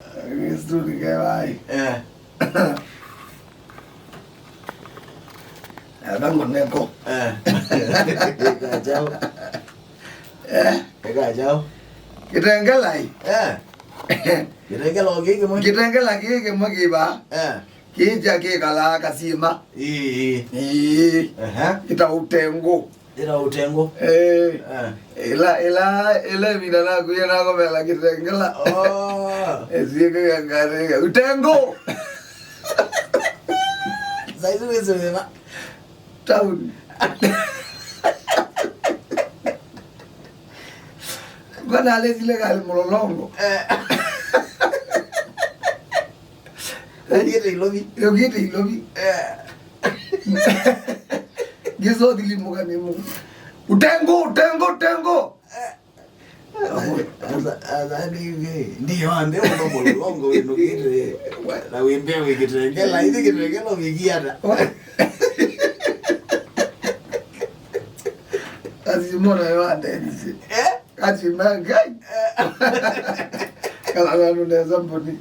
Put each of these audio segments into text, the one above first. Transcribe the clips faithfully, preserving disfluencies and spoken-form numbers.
Kristu nĩ kewai. Eh. Ata ngoneko. Eh. Eka chao. Eh. Eka chao. Kitengelai. Eh. Kitengela kĩĩ kĩmwe. Kitengela kĩĩ kĩmwe kĩva. Eh. Kĩkya kĩkalaa kasima. Ĩĩ, ĩĩ. Ĩĩ. Ehe. Ĩta ũtengũ. Ĩta ũtengũ. Ĩĩ. Eh. Ĩla, ĩla, ĩla ĩvinda nakuie nakomela kĩtengela. Oh. Esiĩkĩka ngarĩka. Ũtengũ! Saizi wĩsĩ wĩva? Town. Ngona alesile kali Mlolongo. Eh. Ũkiĩte Ilovi. Ũkiĩte Ilovi. Eh. Ngisothilimuka nĩ mu. Ũtengũ, ũtengũ, ũtengũ. Eh. Asa, asa, ndiyo, ande ũno Mlolongo wĩnũkĩte. Na wĩmbĩa wĩ kĩtengela, ithi kĩtengela ũvikiata. Asimona yo andenise. Eh? Ati na ngai. Eh. Kala nanu nesa mboni.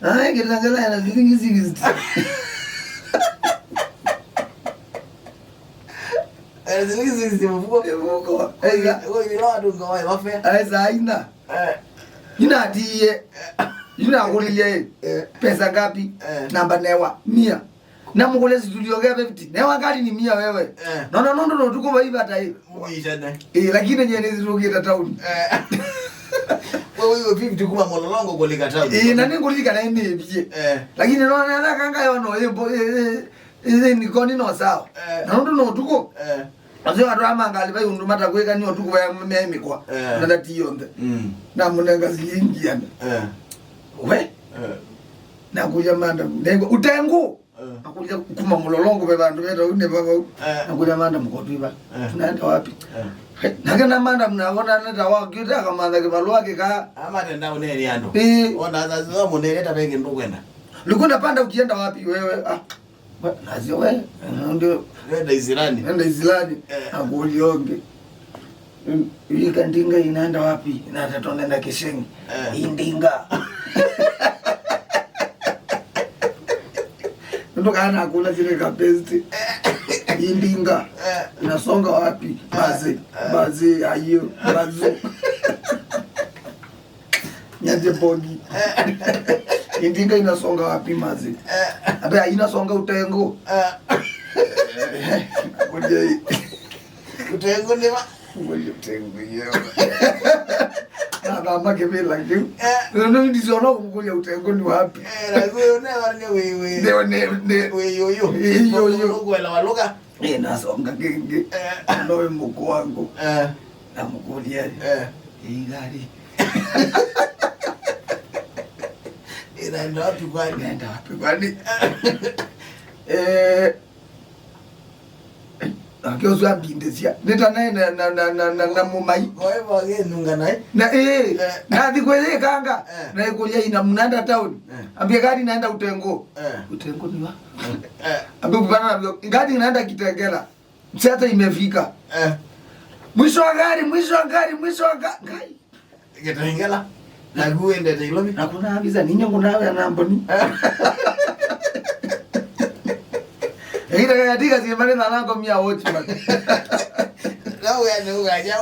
Ai, kĩtengela ĩna silingi sixty. Eh, silingi sixty mfuko. Mfuko. Eh, ya. Wewe ni watu ngao wafe. Ai, saa ina. Eh. Inatiie. Inakũlilye. Eh. Pesa ngapi? Eh. Namba newa. Mia. Na mũkũlya situlio ke fifty. Newa ngati ni mia wewe. Eh. Nona nũndũ nũtukũ vaivata ĩ. Mũichane. Ĩ, lakini nye nĩsitũkĩte town. Eh. Wewe hiyo fifty kuma Mlolongo kũlika town. Ĩ, na nĩngũlilikana ĩ nĩvie. Eh. Lakini nona na kanga yono ĩ mbo, ĩ, ĩ, ĩ, ĩ, nikoni no sawa. Eh. Na nũndũ no ũtukũ. Eh. Acio andũ aa ma ngalĩ vai ũndũ matakwĩka nĩ ũtukũ va me mĩkwa. Eh. Na ti yonthe. Mm. Na mũnenga silingi ana. Eh. We? Eh. Na kuja manda, nengwa, ũtengũ. Eh. Nakuja kuma Mlolongo ve vandũ veta ũu nĩ vavau. Eh. Nakuja manda mkotwiva. Eh. Tunaenda wapi? Eh. He, nake na manda mnavona neta wa kiute akamantha kivalũa kika. Ama tenda uneni andũ. Eh. Ona sasa munene ta veke ndũkwenda. Ulikuwa unapanda ukienda wapi wewe? Ah. Nasio we, ndio. Nenda Isilani. Nenda Isilani. Eh. Akũlya ũngĩ. Mm, hii kandinga inaenda wapi? Inatatonda na kisheng. Eh. Indinga. Mtu kana akula zile kapesti. Indinga. Eh. Inasonga wapi? Basi. Eh. Basi, ayo. Bazu. Nyaje bogi. Indinga inasonga wapi mazi? Abe inasonga utengo. Kuja hii. Utengo ni wa? Kuja utengo yeo. Na mama kibila kiu. No, no, ndizo no kuja utengo ni wapi? Eh, na wewe ne wa ne wewe. Ndio ne ne. Wewe yo yo. Yo yo. Kuelewa lugha. Eh, nasonga kingi. Eh. Ndoe mko wangu. Eh. Namũkũlya, eh, ĩ gari. Inaenda wapi kwani? Inaenda wapi kwani? Eh, nake ũsu ambindĩsya. Nĩta naĩ na, na, na, na, na, na mũmai. Kwa hivyo, agĩnunga naĩ. Na, eh, eh, nathi kwĩyĩkanga, eh, na ĩkũlya ina mnaenda town. Eh. Ambia gari naenda Utengo. Eh. Utengo ni wa? Eh. Ambia kupana na gari naenda Kitengela. Sasa imefika. Eh. Mwisho wa gari, mwisho wa gari, mwisho wa ga-, gari. Kitengela. Na kuendete Ilovi. Na kuna visa ninyo kuna ya namboni. Ita ya tiga si mali na lango mia watchman. Na wewe ni ugaja.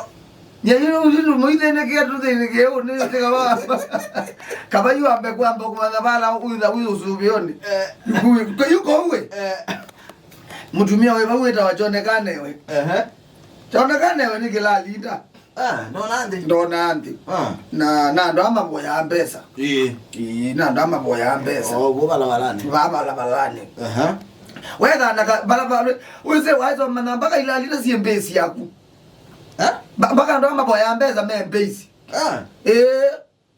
Nye yule ulilu muitheneke tu theneke yo ni tega wa. Kaba yu ambe kwamba kwa bala uyu uyu subioni. Eh. Yuko uwe. Eh. Mũtumĩa wĩ vau wĩtawa Kyonekanewe. Ehe. Kyonekanewe nĩ kĩlalinda. Ah, ndona nthĩ. Ndona nthĩ. Ah. Na, na andũ amavoyaa mbesa. Ĩĩ. Ĩĩ, na andũ amavoyaa mbesa. Oh, kuo balabalani. Va balabalani. Ehe. Wetha na ka-, balabala, wĩse waisoma na mpaka ilalita sie mbesi yaku. Eh? Ba-, mpaka andũ amavoyaa mbesa me mbesi. Ah. Ĩĩ.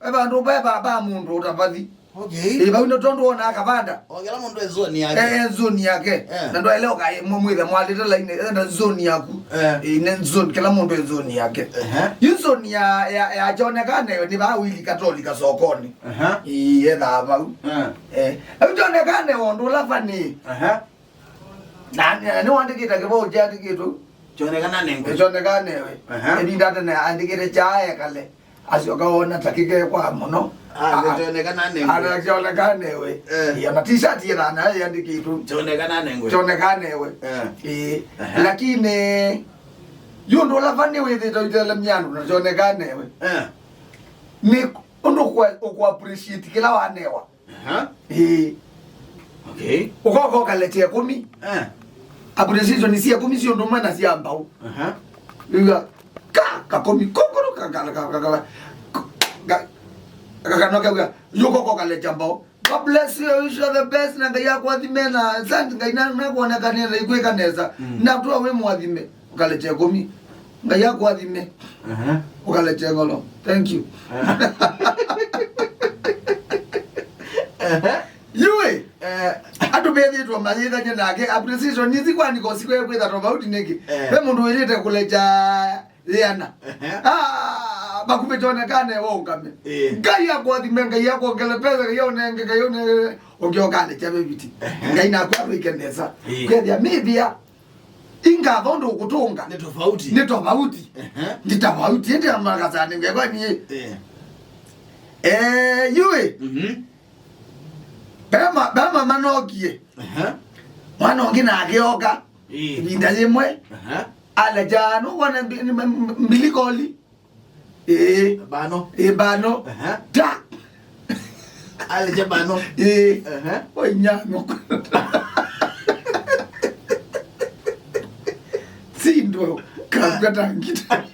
Ve vandũ ve va, va mũndũ ũtavathi. Okay. Ĩ, vau nĩ tondũ wonaa kavanda. O kĩla mũndũ e zone yake. E, e zone yake. Eh. Na ndwaĩle ũkaĩ mwe mwĩthe mwalĩte laini, enda zone yaku. Eh. Ĩ, nĩ zone, kĩla mũndũ e zone yake. Ehe. Yu zone ya, ya, ya Kyonekane nĩ vaa wili katolika sokoni. Aha. Ĩ, ethaa vau. Eh. Eh. Yu Kyonekane wondũ ũla funny. Aha. Na, na nĩwandĩkĩte kĩvao kyandĩkĩtwe. Kyonekana nengwe. Kyonekane we. Aha. Ĩvinda tene andĩkĩte kyaekale. Asyoka ona ta kĩkekwa mũno. Ah, kĩonekana nengwe. Ana kĩonekana nengwe. Eh. Ĩĩ, ona t-shirt yĩthana yandĩkĩtwe. Kĩonekana nengwe. Kĩonekana nengwe. Eh. Ĩĩ. Aha. Lakini, yu ũndũ ũla funny wĩthĩte ũitelemya andũ na kĩonekana nengwe. Eh. Nĩ ũndũ ũkwa-, ũkũ appreciate kĩla wanewa. Aha. Ĩĩ. Okay. Ũkoka ũkaletea ĩkũmi. Eh. Appreciation sya ĩkũmi syo ũndũ ũmwe na sya mbau. Aha. Iga, ka, kakũmi, kũkũrũ, ka, ka, ka, ka, ka, ka, kakanoka uga, yu ũkoka ũkaletea mbau. God bless you, wish you the best, na Ngai akwathime na asante, Ngai na, na kuonekanĩra ikwĩka nesa. Mm. Na twa wĩ mwathime. Ũkaletea ĩkũmi. Ngai akwathime. Aha. Ũkaletea ngolo. Thank you. Aha. Aha. Yue. Eh. Andũ methĩtwe mayĩthany'e nake. Appreciation ici kwani kosi kwe kwĩtha tofauti nĩkĩ? Eh. Ve mũndũ wĩrĩte kũletea yĩana. Aha. Ah, makuvĩte onekane waũngame. Eh. Ngai akwathime, Ngai akwongele pesa, Ngai aũnenge, Ngai aũnenge. Ũngĩ ũkaletea veviti. Aha. Ngai naku arũike nesa. Eh. Kwethĩa mĩthĩa Inga thondũ ũkũtũnga. Nĩ tofauti. Nĩ tofauti. Ehe. Nĩ tofauti. Ĩndĩ amakasani ngekwa niĩ. Eh. Eh, yui. Mhm. Bema, bema manokie. Ehe. Mwana ũngĩ nake oka. Ĩĩ. Ĩvinda yĩmwe. Ehe. Aleja, nũkwona mbi-, mbi-, mbilikoli. Ĩĩ. Mbano. Ĩĩ, mbano. Aha. Ta. Aleja mbano. Ĩĩ. Aha. Oinyano. Sindo. Kakata ngita.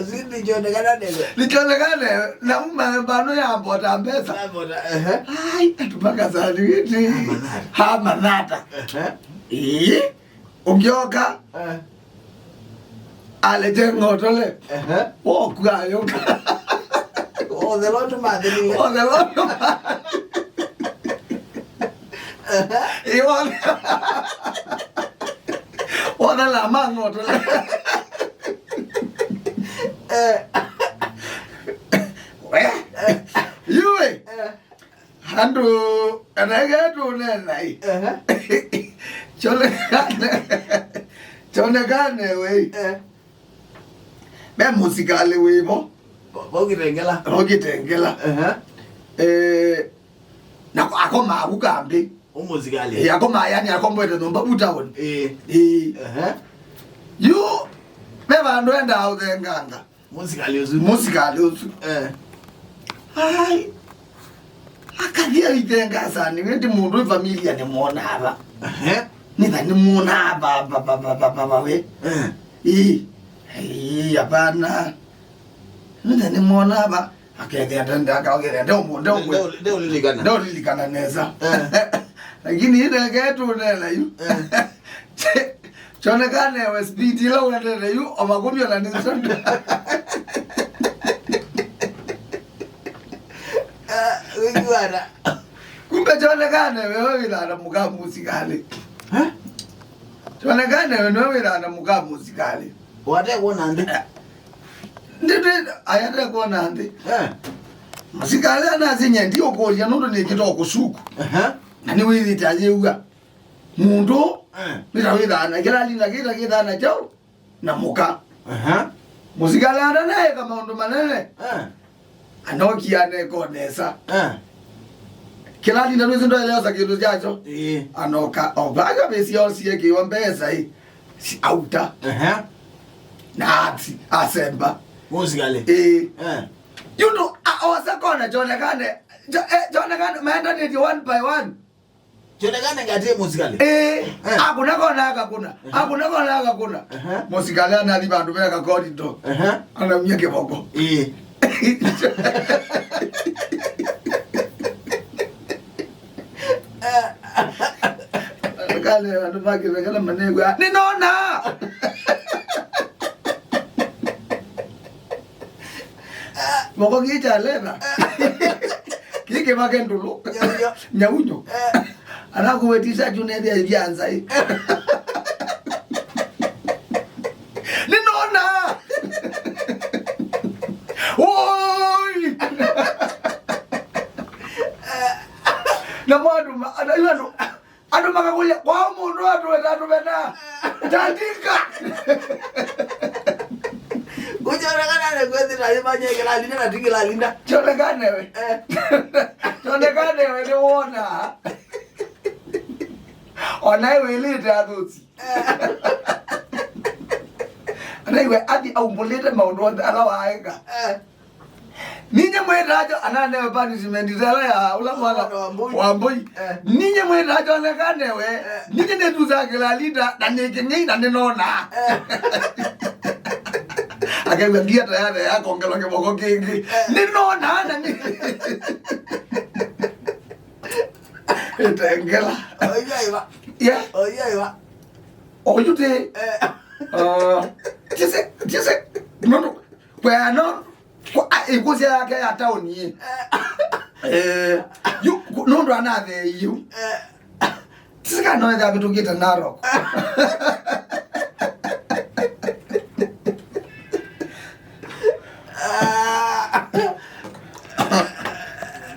Sindi jonekana nene. Nijonekana na uma mbano ya mbota mbesa. Ya mbota, aha. Ai, atumaka saliwiti. Ha manata. Ha manata. Aha. Ĩĩ. Ũngĩoka, eh, alete ng'otole. Ehe. Woku ayũka. Othe lotu mathelile. Othe lotu ma-, ehe, ĩ, othe, othe la ma ng'otole. Eh. We. Eh. Yue. Eh. Andũ anaige tũneenai. Ehe. Kyonekane, kyonekane wei. Eh. Ve mũsikalĩ wĩvo. Vo-, vo Kitengela. Vo Kitengela. Ehe. Eh, na ko-, akomaa vu kambĩ. Ũ mũsikalĩ? Eh, akomaa, yani, akomboete nyũmba vu taoni. Eh. Eh. Ehe. Yu, ve vandũ endaa ũthenganga. Mũsikalĩ ũsu. Mũsikalĩ ũsu. Eh. Ai. Akathi aithenga sana, ĩndĩ mũndũ wĩ familia nĩmwonaa va. Ehe. Nĩtha nĩmwonaa va, va, va, we. Eh. Ĩĩ. Ĩĩ, hapana. Nĩtha nĩmwonaa va. Akethĩa nde-, nde-, akethĩa nde-, nde-, nde-, ndeũlilikana. Ndeũlilikana nesa. Eh. Lakini ĩndĩ eke tũnena yu. Eh. Kyonekane we speed ĩla ũendete yu, o makũmi ona nĩ sanda. Ah, wĩkĩwata. Kumbe kyonekane we wĩthana mũka mũsikalĩ. Eh? Kyonekane we nĩwe wĩthana mũka mũsikalĩ. Wate kuona nthĩ? Ndĩtwĩ ayate kuona nthĩ. Eh. Mũsikalĩ anasinyie ndiũkũlya nũndũ nĩkĩtwa kũsuku. Aha. Na nĩwĩthĩte ayĩw'a. Mũndũ, eh, nĩta wĩthana, kĩla linda kĩta kĩthana kyaũ, na mũka. Aha. Mũsikalĩ anaeka maũndũ manene. Eh. Anokia aneko nesa. Eh. Kĩla linda nĩsĩ ndoeleosa kĩndũ kyakyo. Ĩĩ. Anoka, o vaka vĩsyosie kĩwa mbesa ĩ, si auta. Aha. Na ati, asemba. Mũsikalĩ. Ĩĩ. Eh. Yu ndu, a-, osa kona kyonekane, kyo-, eh, kyonekane, maendanĩtye one by one. Kyonekane ngati mũsikalĩ. Eh, eh. Akuna kona akakuna. Eh. Akuna kona akakuna. Eh. Mũsikalĩ anathi vandũ veka korido. Eh. Anaumia kĩvoko. Eh. Kale andũ makĩvekana manegwa. Nĩnona. Moko kĩĩ kya leather. Kĩĩ kĩvake ndũlũ. Nyaunyo. Nyaunyo. Eh. Anakuwe t-shirt unethĩa ivya nzai. Nĩnona. Oi. Na mwandu ma-, ana-, yu andũ Andũ makakũlya, "Kwa mũndũ atũweta, atũvena?" Tandika. Kwa Kĩonekane nĩ kwĩthĩra nĩ manyekela linda na tingĩla linda. Kĩonekane we. Eh. Kĩonekane we nĩ wona. Ona iwe ilĩte athũsi. Ona iwe athi aumbũlĩte maũndũ onthe ala waeka. Eh. Ninye mwĩtacho ananewe punishment ĩla ya ũla mwana wa mbũi. Ninye mwĩtacho onekanewe. Ninye nĩtusakĩla linda na nĩ kĩng'ei na nĩnona. Akew'a ngia tayari yakongelwa kĩmoko kĩngĩ. Nĩnona na nĩ itengela. Oyaiwa. Yeah. Oyaiwa. Oyute. Uh, tise tise nono. Kwano. Kwa, ah, ĩkũsya yake ya taoni ĩ. Eh, yu, ku- nũndũ anathee yu. Tisika no etha vitũkite Narok.